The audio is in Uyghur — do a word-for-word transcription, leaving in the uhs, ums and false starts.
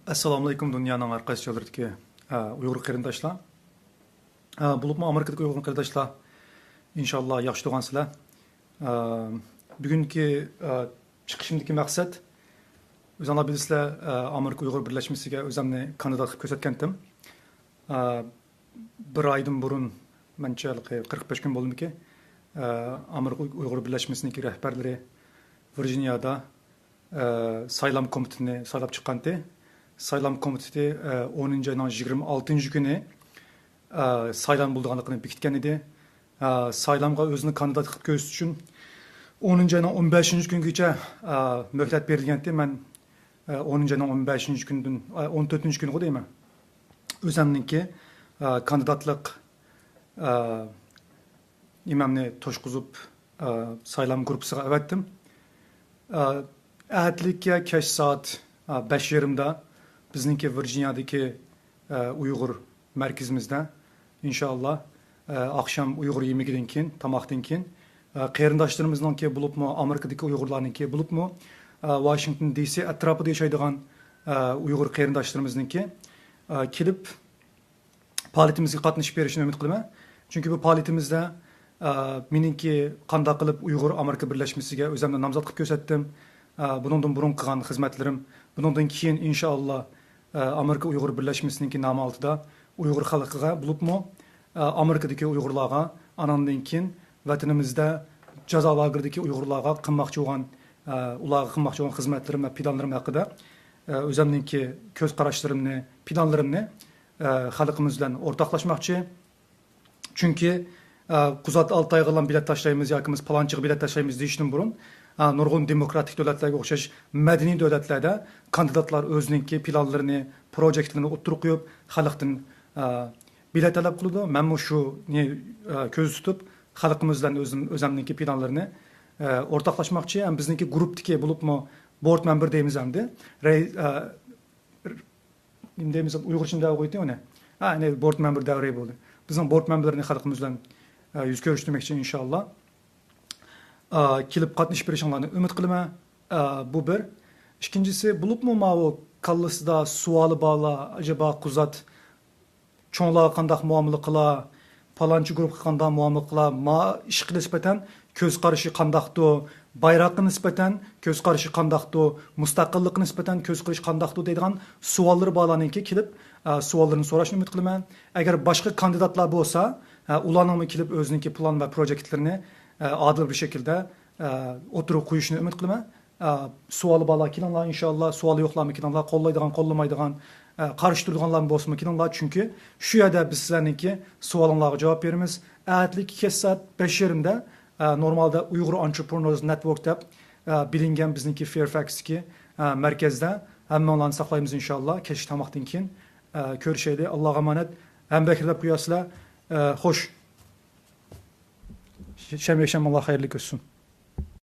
ئەسسالامۇئەلەيكۇم، دۇنيانىڭ ھەر قايسى جايلىرىدىكى، ئە، ئۇيغۇر قېرىنداشلار. ئە، بولۇپمۇ ئامېرىكىدىكى ئۇيغۇر قېرىنداشلار، ئىنشاللا ياخشى تۇرغانسىلەر. ئە، بۈگۈنكى، ئە، چىقىشىمدىكى مەقسەت، ئۆزۈڭلار بىلىسىلەر، ئە، ئامېرىكا ئۇيغۇر بىرلەشمىسىگە ئۆزۈمنى كاندىدات قىلىپ كۆرسەتكەنتىم. ئە، بىر ئايدىن بۇرۇن، مەنچە ھېلىقى قىرىق بەش كۈن بولدىمىكى، ئە، ئامېرىكا ئۇيغۇر بىرلەشمىسىنىڭكى رەھبەرلىرى ۋىرجىنىيادا، ئە، سايلام كومىتېتىنى سايلاپ چىققانتى. سايلام كومىتېتى، ئە، ئونىنچى ئاينىڭ يىگىرمە ئالتىنچى كۈنى، ئە، سايلام بولىدىغانلىقىنى بېكىتكەن ئىدى. ئە، سايلامغا ئۆزىنى كاندىدات قىلىپ كۆرسىتىش ئۈچۈن ئونىنچى ئاينىڭ ئون بەشىنچى كۈنىگىچە، ئە، مۆھلەت بېرىلگەنتى. مەن، ئە، ئونىنچى ئاينىڭ ئون بەشىنچى كۈنىدىن، ئە، ئون تۆتىنچى كۈنىغۇ دەيمەن. ئۆزەمنىڭكى، ئە، كاندىداتلىق، ئە، نېمەمنى توشقۇزۇپ، ئە، سايلام گۇرۇپپىسىغا ئەۋەتتىم. ئە، ئەتىلىككە كەچ سائەت، ئە، بەش يېرىمدا بىزنىڭكى ۋىرجىنىيادىكى، ئە، ئۇيغۇر مەركىزىمىزدە، ئىنشائاللا، ئە، ئاخشام ئۇيغۇر يېمىكىدىن كېيىن، تاماقتىن كېيىن، ئە، قېرىنداشلىرىمىزنىڭكى، بولۇپمۇ ئامېرىكىدىكى ئۇيغۇرلارنىڭكى، بولۇپمۇ، ئە، ۋاشىنگتون دى سى ئەتراپىدا ياشايدىغان، ئە، ئۇيغۇر قېرىنداشلىرىمىزنىڭكى، ئە، كېلىپ، پائالىيىتىمىزگە قاتنىشىپ بېرىشىنى ئۈمىد قىلىمەن. چۈنكى بۇ پائالىيىتىمىزدە، ئە، مېنىڭكى قانداق قىلىپ ئۇيغۇر ئامېرىكا بىرلەشمىسىگە ئۆزۈمنى نامزات قىلىپ كۆرسەتتىم، ئە، بۇنىڭدىن بۇرۇن قىلغان خىزمەتلىرىم، بۇنىڭدىن كېيىن ئىنشائاللا، ئە، ئامېرىكا ئۇيغۇر بىرلەشمىسىنىڭكى نامى ئالدىدا ئۇيغۇر خەلقىگە بولۇپمۇ، ئە، ئامېرىكىدىكى ئۇيغۇرلارغا، ئاناندىن كېيىن ۋەتىنىمىزدە جازا لاگېرىدىكى ئۇيغۇرلارغا قىلماقچى بولغان، ئە، ئۇلارغا قىلماقچى بولغان خىزمەتلىرىم ۋە پىلانلىرىم ھەققىدە، ئە، ئۆزۈمنىڭكى كۆز قاراشلىرىمنى، پىلانلىرىمنى، ئە، خەلقىمىز بىلەن ئورتاقلاشماقچى. چۈنكى، ئە، قۇزات ئالتايغىلا بېلەت تاشلايمىز ياكى بىز پالانچىغا بېلەت تاشلايمىز دېيىشتىن بۇرۇن، ئە، نۇرغۇن دېموكراتىك دۆلەتلەرگە ئوخشاش مەدەنىي دۆلەتلەردە كاندىداتلار ئۆزىنىڭكى پىلانلىرىنى، پروجېكتلىرىنى ئوتتۇرىغا قويۇپ، خەلقتىن، ئە، بېلەت تەلەپ قىلىدۇ. مەنمۇ شۇنى، ئە، كۆزدە تۇتۇپ، خەلقىمىز بىلەن ئۆزۈم، ئۆزەمنىڭكى پىلانلىرىنى، ئە، ئورتاقلاشماقچى. ھەم بىزنىڭكى گۇرۇپتىكى بولۇپمۇ بورد مەمبىرى دەيمىز ئەمدى. رەي-، ئە، نېمە دەيمىز، ئۇيغۇرچە نېمە دەپ قويدى ئۇنى؟ ھە، يەنى بورد مەمبىرى دەۋرى بولدى. بىزنىڭ بورد مەمبىرلىرىنى خەلقىمىز بىلەن، ئە، يۈز كۆرۈشتۈرمەكچى ئىنشاللا. ئە، كېلىپ قاتنىشىپ بېرىشىڭلارنى ئۈمىد قىلىمەن. ئە، بۇ بىر. ئىككىنچىسى، بولۇپمۇ ماۋۇ كاللىسىدا سوئالى بارلار، ئەجەبا قۇزات چوڭلارغا قانداق مۇئامىلە قىلا، پالانچى گۇرۇپپىغا قانداق مۇئامىلە قىلا، ما ئىشقا نىسبەتەن كۆز قارىشى قانداقتۇ، بايراققا نىسبەتەن كۆز قارىشى قانداقتۇ، مۇستەقىللىققا نىسبەتەن كۆز قارىشى قانداقتۇ دەيدىغان سوئاللىرى بارلارنىڭكى كېلىپ، ئە، سوئاللىرىنى سوراشنى ئۈمىد قىلىمەن. ئەگەر باشقا كاندىداتلار بولسا، ئە، ئۇلارنىڭمۇ كېلىپ ئۆزىنىڭكى پىلان ۋە پروجېكتلىرىنى، ئە، ئادىل بىر شەكىلدە، ئە، ئوتتۇرىغا قويۇشىنى ئۈمىد قىلىمەن. ئە، سوئالى بارلار كېلىڭلار، ئىنشاللا. سوئالى يوقلارمۇ كېلىڭلار، قوللايدىغان، قوللىمايدىغان، ئە، قارشى تۇرىدىغانلارمۇ بولسىمۇ كېلىڭلار، چۈنكى شۇ يەردە بىز سىلەرنىڭكى سوئالىڭلارغا جاۋاب بېرىمىز. ئەتىلىككە كەچ سائەت بەش يېرىمدە، ئە، نورمالدا ئۇيغۇر ئانترېپرېنېرز نېتۋورك دەپ، ئە، بىلىنگەن بىزنىڭكى فېرفاكستىكى، ئە، مەركەزدە ھەممىڭلارنى ساقلايمىز ئىنشاللا. كەچلىك تاماقتىن كېيىن، ئە، كۆرۈشەيلى. ئاللاغا ئامانەت. ھەممە بەكرى دەپ قوياسىلەر. ئە، خوش. شەنبە، يەكشەنبىڭلار خەيرلىك ئۆتسۇن.